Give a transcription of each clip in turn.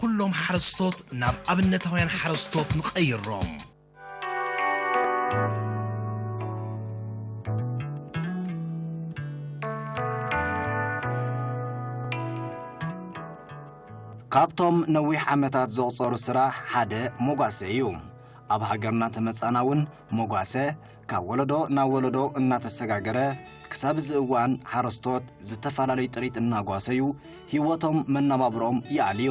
ኩሎም ሓረስቶት ናብ ኣብነታውያን ሓረስቶት ንቐይሮም። ካብቶም ነዊሕ ዓመታት ዘቑጸሩ ስራሕ ሓደ ሞጓሰ እዩ። ኣብ ሃገርና ተመጻና እውን ሞጓሰ ካብ ወለዶ ናብ ወለዶ እናተሰጋገረ ክሳብ እዚ እዋን ሓረስቶት ዝተፈላለዩ ጥሪት እናጓሰዩ ህይወቶም መነባብሮኦም ይኣልዩ።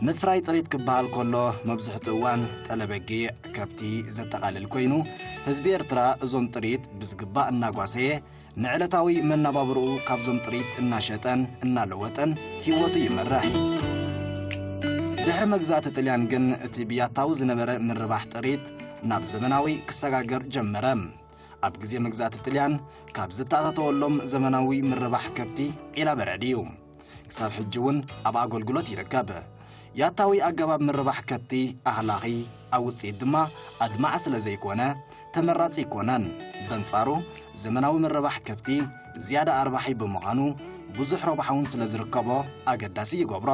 ምፍራይ ጥሪት ክበሃል ከሎ መብዝሕትኡ እዋን ጠለበጊዕ ከብቲ ዘጠቓልል ኮይኑ ህዝቢ ኤርትራ እዞም ጥሪት ብዝግባእ እናጓሰየ ንዕለታዊ መነባብርኡ ካብዞም ጥሪት እናሸጠን እናለወጠን ህይወቱ ይመርሕ። ድሕሪ መግዛእቲ ጥልያን ግን እቲ ብያታዊ ዝነበረ ምርባሕ ጥሪት ናብ ዘመናዊ ክሰጋገር ጀመረ። ኣብ ግዜ መግዛእቲ ጥልያን ካብ ዝተኣታተወሎም ዘመናዊ ምርባሕ ከብቲ ዒላ በረድ እዩ። ክሳብ ሕጂ እውን ኣብ ኣገልግሎት ይርከብ። ያታዊ ኣገባብ ምርባሕ ከብቲ ኣኽላኺ ኣብ ውፅኢት ድማ ኣድማዒ ስለ ዘይኮነ ተመራፂ ኣይኮነን። በንፃሩ ዘመናዊ ምርባሕ ከብቲ ዝያዳ ኣርባሒ ብምዃኑ ብዙሕ ረብሓ እውን ስለ ዝርከቦ ኣገዳሲ ይገብሮ።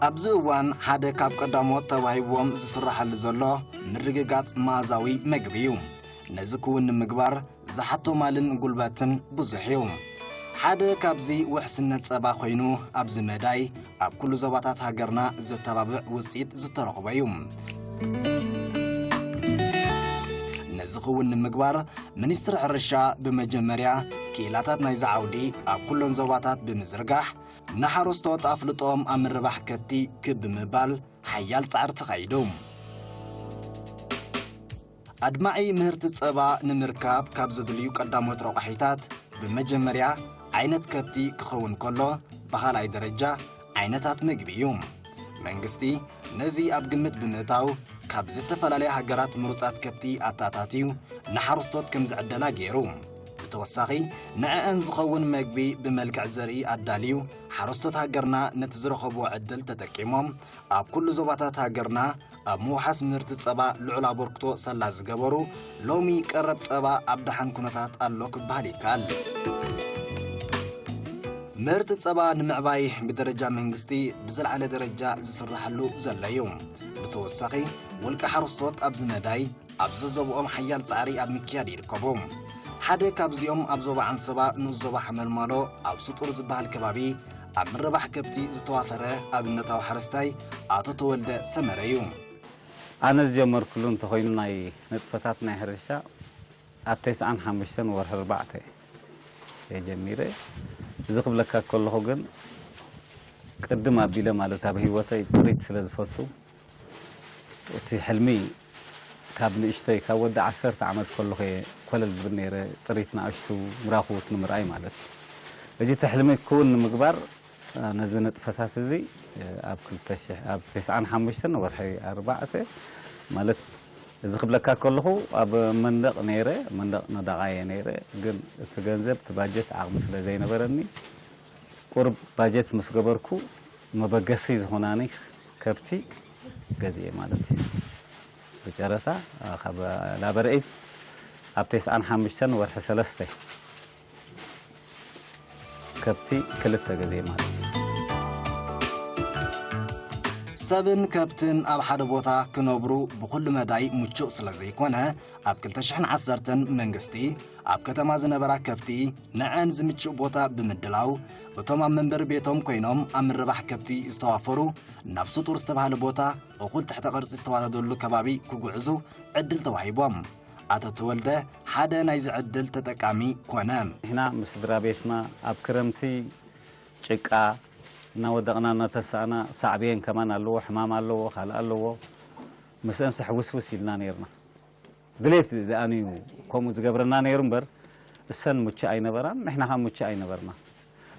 ኣብዚ እዋን ሓደ ካብ ቀዳሞት ተዋሂብዎም ዝስራሓሉ ዘሎ ምርግጋፅ መኣዛዊ መግቢ እዩ። ነዚ ክውን ንምግባር ዝሓቶ ማልን ጉልበትን ብዙሕ እዩ። ሓደ ካብዚ ውሕስነት ጸባ ኮይኑ ኣብዚ መዳይ ኣብ ኩሉ ዞባታት ሃገርና ዘተባብዕ ውጽኢት ዝተረኽቦ እዩ። ነዚ ክውን ንምግባር ሚኒስትሪ ሕርሻ ብመጀመርያ ክኢላታት ናይዚ ዓውዲ ኣብ ኩለን ዞባታት ብምዝርጋሕ ንሓረስቶት ኣፍልጦኦም ኣብ ምርባሕ ከብቲ ክብ ብምባል ሓያል ጻዕሪ ተኻይዱ። ኣድማዒ ምህርቲ ጸባ ንምርካብ ካብ ዘድልዩ ቀዳሞት ረቋሒታት ብመጀመርያ ዓይነት ከብቲ ክኸውን ከሎ ብኻልኣይ ደረጃ ዓይነታት ምግቢ እዩ። መንግስቲ ነዚ ኣብ ግምት ብምእታው ካብ ዝተፈላለያ ሃገራት ምሩጻት ከብቲ ኣተኣታትዩ ንሓረስቶት ከም ዝዕደላ ገይሩ። ብተወሳኺ ንዕአን ዝኸውን መግቢ ብመልክዕ ዘርኢ ኣዳልዩ ሓረስቶት ሃገርና ነቲ ዝረኸብዎ ዕድል ተጠቂሞም ኣብ ኩሉ ዞባታት ሃገርና ኣብ ምውሓስ ምህርቲ ጸባ ልዑል ኣበርክቶ ሰላ ዝገበሩ ሎሚ ቀረብ ጸባ ኣብ ደሓን ኩነታት ኣሎ ክበሃል ይከኣል። ምህርቲ ጸባ ንምዕባይ ብደረጃ መንግስቲ ብዝለዓለ ደረጃ ዝስራሓሉ ዘሎ እዩ። ብተወሳኺ ውልቀ ሓረስቶት ኣብዚ መዳይ ኣብ ዘዘብኦም ሓያል ጻዕሪ ኣብ ምክያድ ይርከቡ። ሓደ ካብዚኦም ኣብ ዞባ ዓንሰባ ንኡስ ዞባ ሓመልማሎ ኣብ ስጡር ዝበሃል ከባቢ ኣብ ምርባሕ ከብቲ ዝተዋፈረ ኣብነታዊ ሓረስታይ ኣቶ ተወልደ ሰመረ እዩ። ኣነ ዝጀመርኩሉ እንተኾይኑ ናይ ንጥፈታት ናይ ሕርሻ ኣብ ተስዓን ሓሙሽተን ወርሒ ኣርባዕተ እየ ጀሚረ። እዚ ክብለካ ከለኹ ግን ቅድም ኣቢለ ማለት ኣብ ህይወተይ ጥሪት ስለ ዝፈቱ እቲ ሕልሚ ካብ ንእሽተይ ካብ ወዲ ዓሰርተ ዓመት ከለኹ እየ ኮለል ዝብል ነይረ ጥሪት ንኣሽቱ ምራኹት ንምርኣይ ማለት እዩ። እዚ እቲ ሕልሚ ክውን ንምግባር ነዚ ንጥፈታት እዚ ኣብ ክልተ ሽሕ ኣብ ተስዓን ሓሙሽተን ወርሒ ኣርባዕተ ማለት እዚ ክብለካ ከለኹ ኣብ መንደቕ ነይረ መንደቕ ነዳቓየ ነይረ ግን እቲ ገንዘብ እቲ ባጀት ዓቕሚ ስለ ዘይነበረኒ ቁሩብ ባጀት ምስ ገበርኩ መበገሲ ዝኾናኒ ከብቲ ገዚኤ ማለት እዩ። ብጨረታ ካብ ላበረኢት ኣብ ተስዓን ሓሙሽተን ወርሒ ሰለስተ ከብቲ ክልተ ገዚኤ ማለት እዩ። ሰብን ከብትን ኣብ ሓደ ቦታ ክነብሩ ብኹሉ መዳይ ምቹእ ስለ ዘይኮነ ኣብ ክልተ ሽሕን ዓሰርተን መንግስቲ ኣብ ከተማ ዝነበራ ከብቲ ንዐን ዝምችእ ቦታ ብምድላው እቶም ኣብ መንበሪ ቤቶም ኮይኖም ኣብ ምርባሕ ከብቲ ዝተዋፈሩ ናብ ስጡር ዝተባህለ ቦታ እኹል ትሕተ ቅርጺ ዝተዋደደሉ ከባቢ ክጉዕዙ ዕድል ተዋሂቦም። ኣቶ ተወልደ ሓደ ናይዚ ዕድል ተጠቃሚ ኮነ። ንሕና ምስ ስድራ ቤትና ኣብ ክረምቲ ጭቃ እናወደቕና እናተሳእና ሳዕቤን ከማን ኣለዎ፣ ሕማም ኣለዎ፣ ካልእ ኣለዎ። ምስአንስ ሕውስውስ ኢልና ነይርና። ድሌት ዝኣንዩ ከምኡ ዝገብረና ነይሩ እምበር እሰን ምቹእ ኣይነበራን፣ ንሕና ኸዓ ምቹእ ኣይነበርና።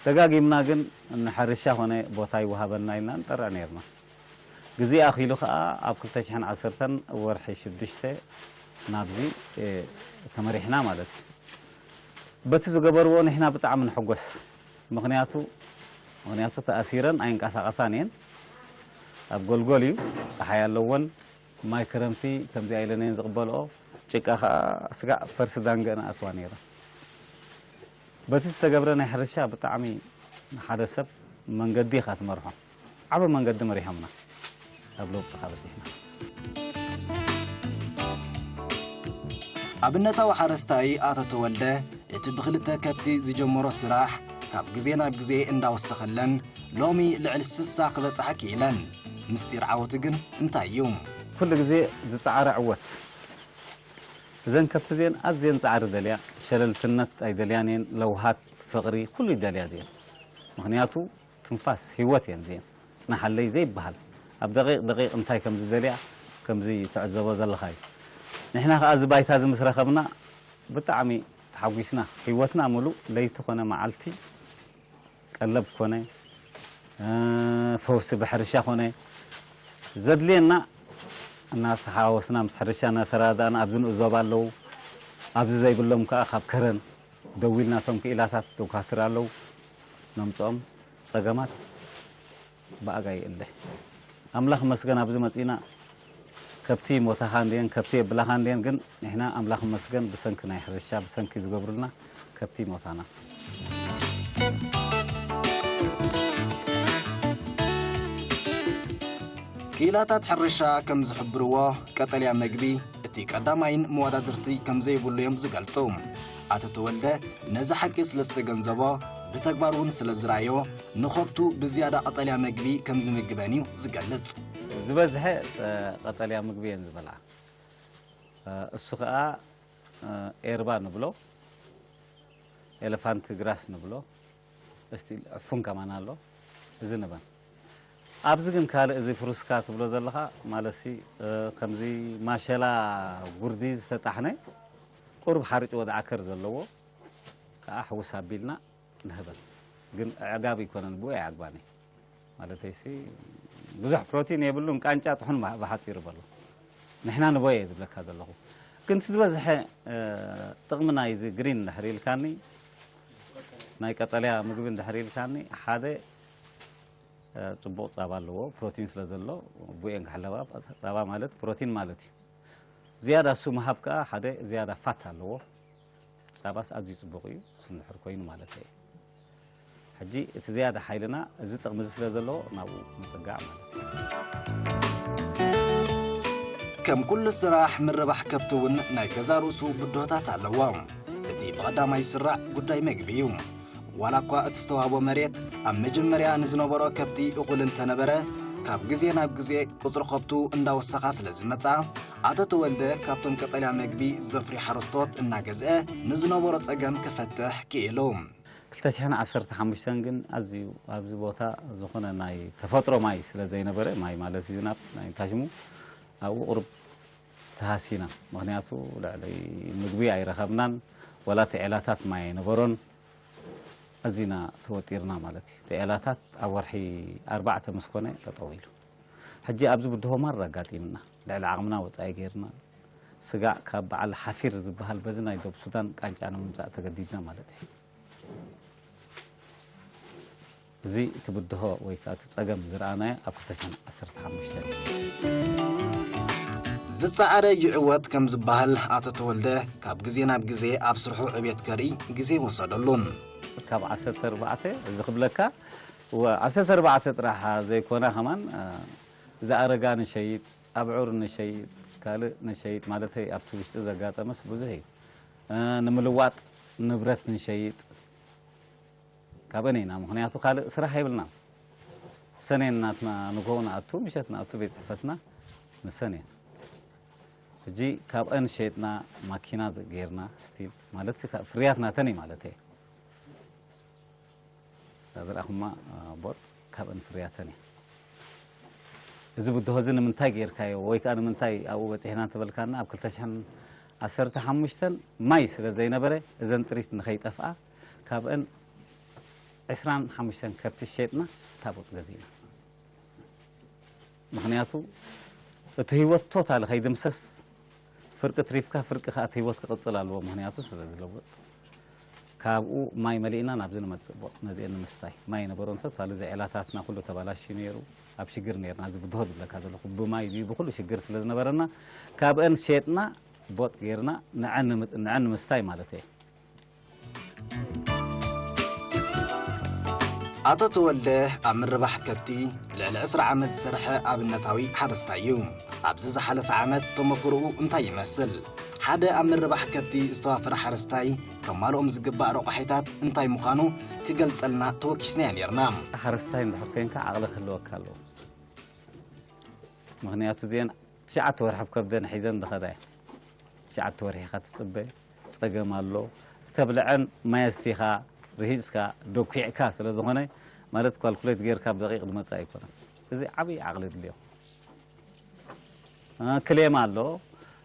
ደጋጊምና ግን ንሕርሻ ኾነ ቦታ ይወሃበና ኢልና ንጠርዕ ነይርና። ግዜ ኣኺሉ ኸዓ ኣብ ክልተ ሽሕን ዓሰርተን ወርሒ ሽዱሽተ ናብዚ ተመሪሕና ማለት እዩ። በቲ ዝገበርዎ ንሕና ብጣዕሚ ንሕጎስ። ምኽንያቱ ምኽንያቱ ተኣሲረን ኣይንቀሳቐሳን እየን። ኣብ ጎልጎል እዩ፣ ፀሓይ ኣለወን። ማይ ክረምቲ ከምዚኣ ኢለን እየን ዝቕበልኦ። ጭቃ ኸዓ ስጋዕ ፈርሲ ዳንገአን ኣትዋ ነይረን። በቲ ዝተገብረ ናይ ሕርሻ ብጣዕሚ ንሓደ ሰብ መንገዲ ኢኻ ትመርሖ። ዓቢ መንገዲ መሪሖምና፣ ኣብ ለውጢ ኸኣ በጺሕና። ኣብነታዊ ሓረስታይ ኣቶ ተወልደ፣ እቲ ብኽልተ ከብቲ ዝጀመሮ ስራሕ፣ ካብ ግዜ ናብ ግዜ እንዳወሰኸለን፣ ሎሚ ልዕሊ ስሳ ክበጽሓ ክኢለን። ምስጢር ዓወቱ ግን እንታይ እዩ? ኩሉ ግዜ ዝጸዓረ ዕወት። እዘን ከብቲ እዚአን ኣዝየን ጻዕሪ ደልያ፣ ሸለልትነት ኣይደልያን እየን፣ ለውሃት፣ ፍቕሪ፣ ኩሉ ይደልያ እዚአን። ምኽንያቱ ትንፋስ ህይወት እየን እዚአን። ጽናሓለይ ዘይበሃል። ኣብ ደቂቕ ደቂቕ እንታይ ከም ዝደልያ ከምዚ ትዕዘቦ ዘለኻ እዩ። ንሕና ከኣ እዚ ባይታ እዚ ምስ ረኸብና ብጣዕሚ ተሓጒስና። ህይወትና ምሉእ ለይቲ ኮነ መዓልቲ ቀለብ ኮነ፣ እ፣ ፈውሲ ብሕርሻ ኮነ፣ ዘድልየና እናተሓዋወስና ምስ ሕርሻ እናተረዳእና ኣብዚ ንእዞብ ኣለዉ፣ ኣብዚ ዘይብሎም ከኣ ካብ ከረን ደዊልና እቶም ክኢላታት ዶካትር ኣለዉ ነምጽኦም ጸገማት ብኣጋ ይእለ። ኣምላኽ ይመስገን ኣብዚ መጺና ከብቲ ይሞታኻ እንድየን፣ ከብቲ የብላኻ እንድየን፣ ግን ንሕና ኣምላኽ ይመስገን ብሰንኪ ናይ ሕርሻ፣ ብሰንኪ ዝገብሩልና ከብቲ ይሞታና። ክኢላታት ሕርሻ ከም ዝሕብርዎ፣ ቀጠልያ መግቢ እቲ ቀዳማይን መወዳድርቲ ከም ዘይብሉ እዮም ዝገልጹ። ኣቶ ተወልደ ነዚ ሓቂ ስለ ዝተገንዘቦ፣ ብተግባር እውን ስለ ዝረኣዮ፣ ንኸብቱ ብዝያዳ ቀጠልያ መግቢ ከም ዝምግበን እዩ ዝገልጽ። ዝበዝሐ፣ እ፣ ቀጠልያ ምግቢ እየን ዝበልዓ። እ፣ እሱ ኸኣ፣ እ፣ ኤርባ ንብሎ፣ ኤለፋንት ግራስ ንብሎ፣ እስቲ ዕፉን ከማን ኣሎ፣ እዚ ንበን። ኣብዚ ግን ካልእ እዚ ፍሩስካ ትብሎ ዘለኻ፣ ማለትሲ፣ እ፣ ከምዚ ማሸላ ጉርዲ ዝተጣሕነ፣ ቁሩብ ሓርጭ ወደ ዓከር ዘለዎ፣ ከኣ ሕውስ ኣቢልና ንህበን። ግን ኣዕጋቢ ኣይኮነን፣ ብኡ ኣይዓግባን እየ። ማለተይሲ፣ ብዙሕ ፕሮቲን የብሉን፣ ቃንጫ ጥሑን ባ-፣ ብሓጺሩ በሎ። ንሕና ንቦ እየ ዝብለካ ዘለኹ። ግን እቲ ዝበዝሐ፣ እ፣ ጥቕሚ ናይዚ ግሪን እንድሕር ኢልካኒ፣ ናይ ቀጠልያ ምግቢ እንድሕር ኢልካኒ፣ ሓደ፣ እ፣ ጽቡቕ ጸባ ኣለዎ፣ ፕሮቲን ስለ ዘሎ፣ ብኡየን ክሕለባ፣ ጸባ ማለት ፕሮቲን ማለት እዩ። ዝያዳ እሱ ምሃብ ከኣ ሓደ ዝያዳ ፋት ኣለዎ። ጸባስ ኣዝዩ ጽቡቕ እዩ፣ እሱ እንድሕር ኮይኑ ማለት እየ። ሕጂ እቲ ዝያዳ ሓይልና እዚ ጥቕሚ እዚ ስለ ዘለዎ ናብኡ ምጽጋዕ ማለት እዩ። ከም ኩሉ ስራሕ ምርባሕ ከብቲ እውን ናይ ገዛ ርእሱ ብድሆታት ኣለዎ። እቲ ብቐዳማይ ዝስራዕ ጉዳይ መግቢ እዩ። ዋላ እኳ እቲ ዝተዋህቦ መሬት ኣብ መጀመርያ ንዝነበሮ ከብቲ እኹል እንተነበረ፣ ካብ ግዜ ናብ ግዜ ቁጽሪ ከብቱ እንዳወሰኻ ስለ ዝመጻ፣ ኣቶ ተወልደ ካብቶም ቀጠልያ መግቢ ዘፍርዩ ሓረስቶት እናገዝአ ንዝነበሮ ጸገም ክፈትሕ ክኢሉ። ክልተ ሽሕን ዓሰርተ ሓሙሽተን ግን ኣዝዩ ኣብዚ ቦታ ዝኾነ ናይ ተፈጥሮ ማይ ስለ ዘይነበረ፣ ማይ ማለት ዝናብ ናይ ታሽሙ ኣብኡ ቁሩብ ተሃሲና። ምኽንያቱ ልዕሊ ምግቢ ኣይረኸብናን፣ ወላ እቲ ዔላታት ማይ ኣይነበሮን። ኣዚና ተወጢርና ማለት እዩ። እቲ ዔላታት ኣብ ወርሒ ኣርባዕተ ምስ ኮነ ጠጠው ኢሉ። ሕጂ ኣብዚ ብድሆ ማራ ኣጋጢምና። ልዕሊ ዓቕምና ወጻኢ ጌርና። ስጋዕ ካብ በዓል ሓፊር ዝበሃል በዚ ናይ ዶብ ሱዳን ቃንጫ ንምምጻእ ተገዲድና ማለት እዩ። እዚ እቲ ብድሆ ወይ ከኣ እቲ ጸገም ዝረኣናዮ ኣብ ክልተ ሽሕን ዓሰርተ ሓሙሽተን እዩ። ዝጸዓረ ይዕወት ከም ዝበሃል ኣቶ ተወልደ ካብ ግዜ ናብ ግዜ ኣብ ስርሑ ዕብየት ከርኢ ግዜ ኣይወሰደሉን። ካብ ዓሰርተ ኣርባዕተ እዚ ክብለካ፣ ወ-፣ ዓሰርተ ኣርባዕተ ጥራሕ ዘይኮና ከማን፣ እ፣ ዝኣረጋ ንሸይጥ፣ ኣብዑር ንሸይጥ፣ ካልእ ንሸይጥ ማለተይ ኣብቲ ውሽጢ ዘጋጠመስ ብዙሕ እዩ። እ፣ ንምልዋጥ ንብረት ንሸይጥ፣ ካብአን ኢና። ምኽንያቱ ካልእ ስራሕ የብልናን። ሰኔን ናትና ንግሆ ንኣቱ፣ ምሸት ንኣቱ ቤት ጽሕፈትና ንሰኔን። ሕጂ ካብአን ሸይጥና ማኪና ጌርና ስቲል ማለት ከ-፣ ፍርያት ናተን እዩ ማለት እየ። ዝረኣኹማ፣ አ፣ ቦጥ ካብአን ፍርያተን እየ። እዚ ብድሆ እዚ ንምንታይ ጌርካዮ ወይ ከኣ ንምንታይ ኣብኡ በጺሕና እንተበልካና፣ ኣብ ክልተ ሽሕን ዓሰርተ ሓሙሽተን ማይ ስለ ዘይነበረ፣ እዘን ጥሪት ንኸይጠፍኣ ካብአን ዕስራን ሓሙሽተን ከብቲ ሸጥና ታቦት ገዚእና። ምኽንያቱ እቲ ህይወት ቶታሊ ከይድምሰስ፣ ፍርቂ ትሪፍካ፣ ፍርቂ ከኣ እቲ ህይወት ክቕጽል ኣለዎ፣ ምኽንያቱ ስለ ዝለውጥ። ካብኡ ማይ መሊእና ናብዚ ንመጽእ፣ ቦጥ ነዚአን ንምስታይ። ማይ ነበሮ እንተ፣ ቶታሊ እዚ ዔላታትና ኩሉ ተባላሽዩ ነይሩ፣ ኣብ ሽግር ነይርና። እዚ ብድሆ ዝብለካ ዘለኹ፣ ብማይ ድዩ ብኹሉ ሽግር ስለ ዝነበረና፣ ካብአን ሸጥና፣ ቦጥ ጌርና፣ ንዐን ንም-፣ ንዐን ንምስታይ ማለት እየ። ኣቶ ተወልደ ኣብ ምርባሕ ከብቲ ልዕሊ ዕስራ ዓመት ዝሰርሐ ኣብነታዊ ሓረስታይ እዩ። ኣብዚ ዝሓለፈ ዓመት ተመክሮኡ እንታይ ይመስል? ሓደ ኣብ ምርባሕ ከብቲ ዝተዋፈረ ሓረስታይ ከማልኦም ዝግባእ ረቋሒታት እንታይ ምዃኑ ክገልጸልና ተወኪስናዮ ኔርና። ሓረስታይ እንድሕር ኮይንካ ዓቕሊ ክህልወካ ኣለዎ። ምኽንያቱ እዚአን ትሽዓተ ወርሒ ኣብ ከብደን ሒዘን ዝኸዳ እየን። ትሽዓተ ወርሒ ኢኻ ትጽበ፣ ጸገም ኣሎ። ተብልዐን ማይ ኣስቲኻ፣ ርሂጽካ፣ ደኲዕካ ስለ ዝኾነ፣ ማለት ካልኩሌት ጌርካ ብደቂቕ ዝመጽእ ኣይኮነን። እዚ ዓብዪ ዓቕሊ የድልዮ። እ፣ ክሌማ ኣሎ።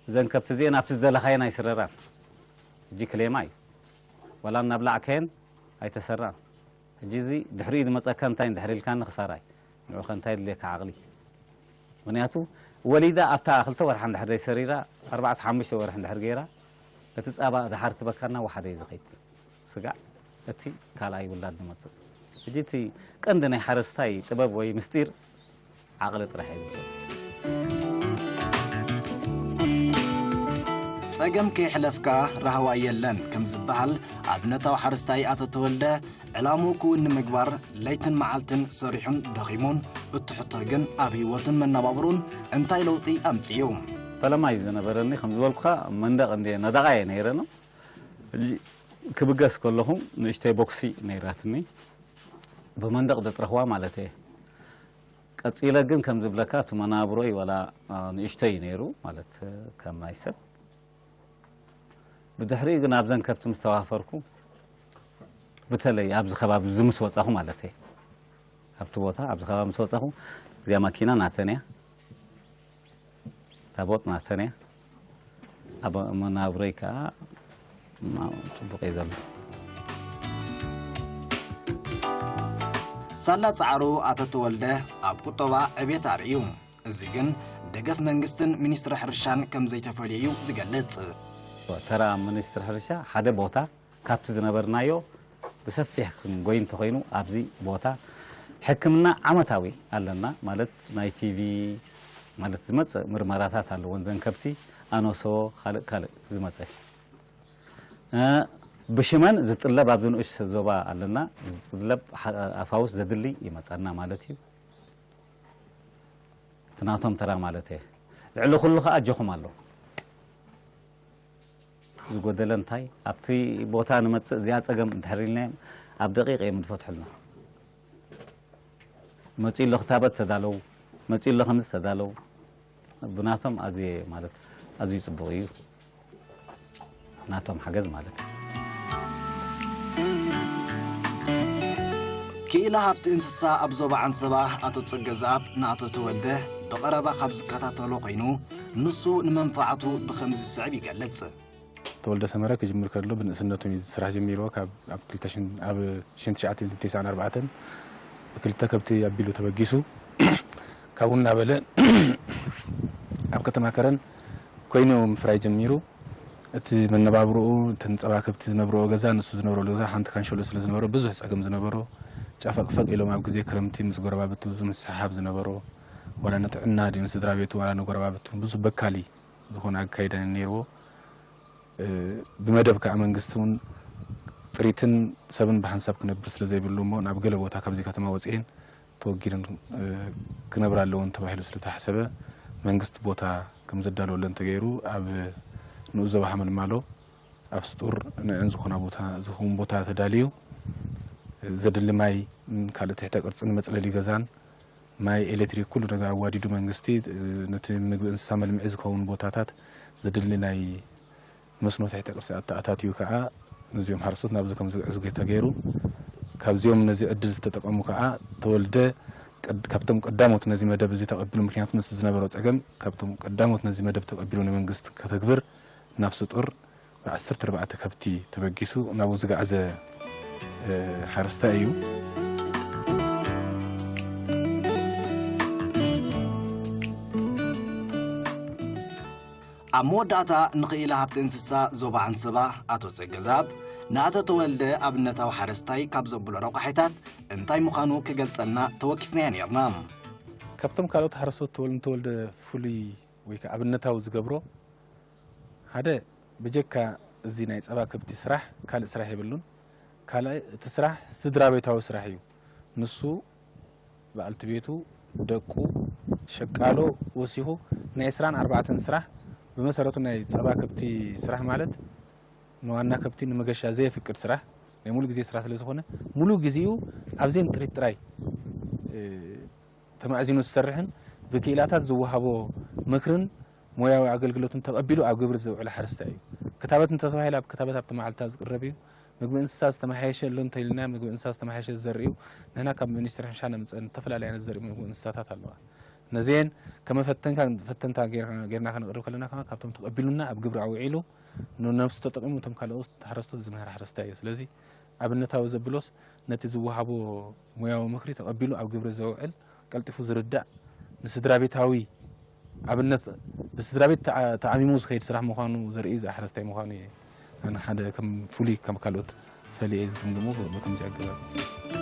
እዘን ከብቲ እዚአን ኣብቲ ዝደለኻየን ኣይስረራን። ሕጂ ክሌማ እዩ። ዋላ እናብላዕካየን ኣይተሰራን። ሕጂ እዚ ድሕሪኡ ዝመጸካ እንታይ እንድሕር ኢልካኒ ክሳራይ። ንዑ ከ እንታይ የድልየካ ዓቕሊ? ምኽንያቱ ወሊዳ ኣብታ ክልተ ወርሓ እንድሕር ዘይሰሪራ፣ ኣርባዕተ ሓሙሽተ ወርሒ እንድሕር ገይራ፣ እቲ ጸባ ድሓር ትበካና ወሓደ እዩ ዝኸይድ። ስጋዕ እቲ ካልኣይ ውላድ ዝመጽእ። ሕጂ እቲ ቀንዲ ናይ ሓረስታይ ጥበብ ወይ ምስጢር ዓቕሊ ጥራሕ እዩ ዝብሎ። ጸገም ከይሕለፍካ ራህዋ የለን ከም ዝበሃል፣ ኣብነታዊ ሓረስታይ ኣቶ ተወልደ ዕላምኡ ክውን ንምግባር ለይትን መዓልትን ሰሪሑን ደኺሙን፣ እቲ ሕቶ ግን ኣብ ህይወቱን መነባብሩን እንታይ ለውጢ ኣምጽኡ? ፈለማ እዩ ዝነበረኒ፣ ከም ዝበልኩኻ መንደቕ እንደ ነደቓ እየ ነይረ ነው። ሕጂ ክብገስ ከለኹ ንእሽተይ ቦክሲ ነይራትኒ። ብመንደቕ ዘጥረኽዋ ማለት እየ። ቀጺለ ግን ከም ዝብለካ እቲ መናብሮይ ዋላ፣ አ፣ ንእሽተይ ነይሩ ማለት፣ እ፣ ከም ናይ ሰብ። ብድሕሪኡ ግን ኣብዘን ከብቲ ምስ ተዋፈርኩ፣ በተለይ ኣብዚ ከባቢ እዚ ምስ ወጻኹ ማለት እየ። ኣብቲ ቦታ ኣብዚ ከባቢ ምስ ወጻኹ፣ እዚኣ ማኪና ናተን እያ። ታቦት ናተን እያ። ኣብ መናብረይ ከኣ፣ ማ-፣ ጽቡቕ እዩ ዘሎ። ሳላ ጻዕሩ ኣቶ ተወልደ ኣብ ቁጠባ ዕቤት ኣርእዩ። እዚ ግን ደገፍ መንግስትን ሚኒስትሪ ሕርሻን ከም ዘይተፈልዮ እዩ ዝገልጽ። ተራ ሚኒስትሪ ሕርሻ ሓደ ቦታ ካብቲ ዝነበርናዮ ብሰፊሕ ክንጎይ እንተኾይኑ፣ ኣብዚ ቦታ ሕክምና ዓመታዊ ኣለና። ማለት ናይ ቲቪ ማለት ዝመጽእ ምርመራታት ኣለወን። ዘን ከብቲ ኣኖሶ፣ ካልእ ካልእ ዝመጸ። እ፣ ብሽመን ዝጥለብ ኣብዚ ንኡሽ ዞባ ኣለና። ዝጥለብ ሓ-፣ ኣፋውስ ዘድሊ ይመጸና ማለት እዩ። እቲ ናቶም ተራ ማለት እየ። ልዕሊ ኩሉ ኸኣ ኣጆኹም ኣሎ። ዝጎደለ እንታይ? ኣብቲ ቦታ ንመጽእ፣ እዚኣ ጸገም እንድሕር ኢልናዮም፣ ኣብ ደቂቕ እዮም ዝፈትሑልና። መጺኡ ኣሎ ክታበት ተዳለዉ፣ መጺኡ ኣሎ ከምዚ ተዳለዉ። ብናቶም ኣዝየ፣ ማለት፣ ኣዝዩ ጽቡቕ እዩ። ናቶም ሓገዝ ማለት እዩ። ክኢላ ሃብቲ እንስሳ ኣብ ዞባ ዓንሰባ ኣቶ ጸገ ዘኣብ ንኣቶ ተወልደ ብቐረባ ካብ ዝከታተሎ ኮይኑ፣ ንሱ ንመንፋዕቱ ብኸምዚ ዝስዕብ ይገልጽ። ተወልደ ሰመረ ክጅምር ከሎ ብንእስነቱ እዩ ስራሕ ጀሚርዎ። ካብ ኣብ ክልተ ሽን-፣ ኣብ ሽን ትሽዓተ ሚእትን ተስዓን ኣርባዕተን ብክልተ ከብቲ ኣቢሉ ተበጊሱ ካብኡ እናበለ ኣብ ከተማ ከረን ኮይኑ ምፍራይ ጀሚሩ። እቲ መነባብሮኡ፣ እተን ጸባ ከብቲ ዝነብርኦ ገዛ፣ ንሱ ዝነብረሉ ገዛ ሓንቲ ካንሸሎ ስለ ዝነበሮ፣ ብዙሕ ጸገም ዝነበሮ፣ ጨፈቕፈቕ ኢሎም ኣብ ግዜ ክረምቲ ምስ ጎረባብቱ ብዙ ምስሕሓብ ዝነበሮ፣ ዋላ ንጥዕና ድዩ ንስድራ ቤቱ፣ ዋላ ንጎረባብቱ ብዙ በካሊ ዝኾነ ኣካይዳ ነይርዎ። እ፣ ብመደብ ከኣ መንግስቲ እውን ጥሪትን ሰብን ብሓንሳብ ክነብር ስለ ዘይብሉ እሞ፣ ናብ ገለ ቦታ ካብዚ ከተማ ወጺኤን ተወጊደን፣ እ፣ ክነብራ ኣለወን ተባሂሉ ስለተሓሰበ፣ መንግስቲ ቦታ ከም ዘዳለወለን ተገይሩ፣ ኣብ ንኡስ ዞባ ሓመልማሎ፣ ኣብ ስጡር ንዕን ዝኾና ቦታ፣ ዝኸውን ቦታ ተዳልዩ፣ ዘድሊ ማይ፣ ካልእ ትሕተ ቅርጽን መጽለሊ ገዛን፣ ማይ፣ ኤሌክትሪክ፣ ኩሉ ነገር ኣዋዲዱ መንግስቲ፣ እ፣ ነቲ ምግቢ እንስሳ መልምዒ ዝኸውን ቦታታት፣ ዘድሊ ናይ መስኖ ትሕተ ቅርሲ ኣታ-፣ ኣታትዩ ከኣ፣ ነዚኦም ሓረስቶት ናብዚ ከም ዝግዕዙ ገ-፣ ተገይሩ። ካብዚኦም ነዚ ዕድል ዝተጠቐሙ ከኣ፣ ተወልደ ቀድ-፣ ካብቶም ቀዳሞት ነዚ መደብ እዚ ተቐቢሉ፣ ምክንያቱ ነቲ ዝነበሮ ጸገም፣ ካብቶም ቀዳሞት ነዚ መደብ ተቐቢሉ ንመንግስቲ ከተግብር ናብ ስጡር ብዓሰርተ ኣርባዕተ ከብቲ ተበጊሱ ናብኡ ዝገዓዘ፣ እ፣ ሓረስታይ እዩ። ኣብ መወዳእታ ንኽኢላ ሃብቲ እንስሳ ዞባ ዓንሰባ ኣቶ ጸገዛብ ንኣቶ ተወልደ ኣብነታዊ ሓረስታይ ካብ ዘብሎ ረቋሒታት እንታይ ምዃኑ ክገልጸልና ተወኪስናዮ ኔርና። ካብቶም ካልኦት ሓረስቶት ተወል-፣ ንተወልደ ፍሉይ ወይ ከኣ ኣብነታዊ ዝገብሮ፣ ሓደ፣ ብጀካ እዚ ናይ ጸባ ከብቲ ስራሕ ካልእ ስራሕ የብሉን። ካልኣይ፣ እቲ ስራሕ ስድራ ቤታዊ ስራሕ እዩ። ንሱ፣ በዓልቲ ቤቱ፣ ደቁ፣ ሸቃሎ ወሲኹ ናይ ዕስራን ኣርባዕተን ስራሕ፣ ብመሰረቱ ናይ ጸባ ከብቲ ስራሕ ማለት ንዋና ከብቲ ንመገሻ ዘየፍቅድ ስራሕ፣ ናይ ሙሉ ግዜ ስራሕ ስለ ዝኾነ፣ ሙሉ ግዜኡ ኣብዘን ጥሪት ጥራይ ተማእዚኑ ዝሰርሕን ብክኢላታት ዝወሃቦ ምክርን ሞያዊ ኣገልግሎትን ተቐቢሉ ኣብ ግብሪ ዘውዕል ሓረስታይ እዩ። ክታበት እንተተባሂለ ኣብ ክታበት ኣብቲ መዓልታ ዝቅረብ እዩ። ምግቢ እንስሳ ዝተመሓየሸ ኣሎ እንተኢልና ምግቢ እንስሳ ዝተመሓየሸ ዝዘርእ እዩ። ንሕና ካብ ሚኒስትሪ ሕርሻ ነምፀን ዝተፈላለዩ ዓይነት ዘርኢ ምግቢ እንስሳታት ኣለዋ። ነዚአን ከመፈተንካ ፈተንታ ጌርና ከነቅርብ ከለና ከ ካብቶም ተቐቢሉና ኣብ ግብሪ ኣውዒሉ ንነብሱ ተጠቂሙ እቶም ካልኦት ሓረስቶት ዝምህር ሓረስታይ እዩ። ስለዚ ኣብነታዊ ዘብሎስ ነቲ ዝወሃቦ ሞያዊ ምክሪ ተቐቢሉ ኣብ ግብሪ ዘውዕል ቀልጢፉ ዝርዳእ ንስድራ ቤታዊ ኣብነት ብስድራ ቤት ተዓሚሙ ዝኸይድ ስራሕ ምዃኑ ዘርኢ ዝኣሕረስታይ ምዃኑ እየ ኣነ ሓደ ከም ፍሉይ ካብ ካልኦት ፈሊየ ዝግምግሞ። ብከምዚ ኣገባብ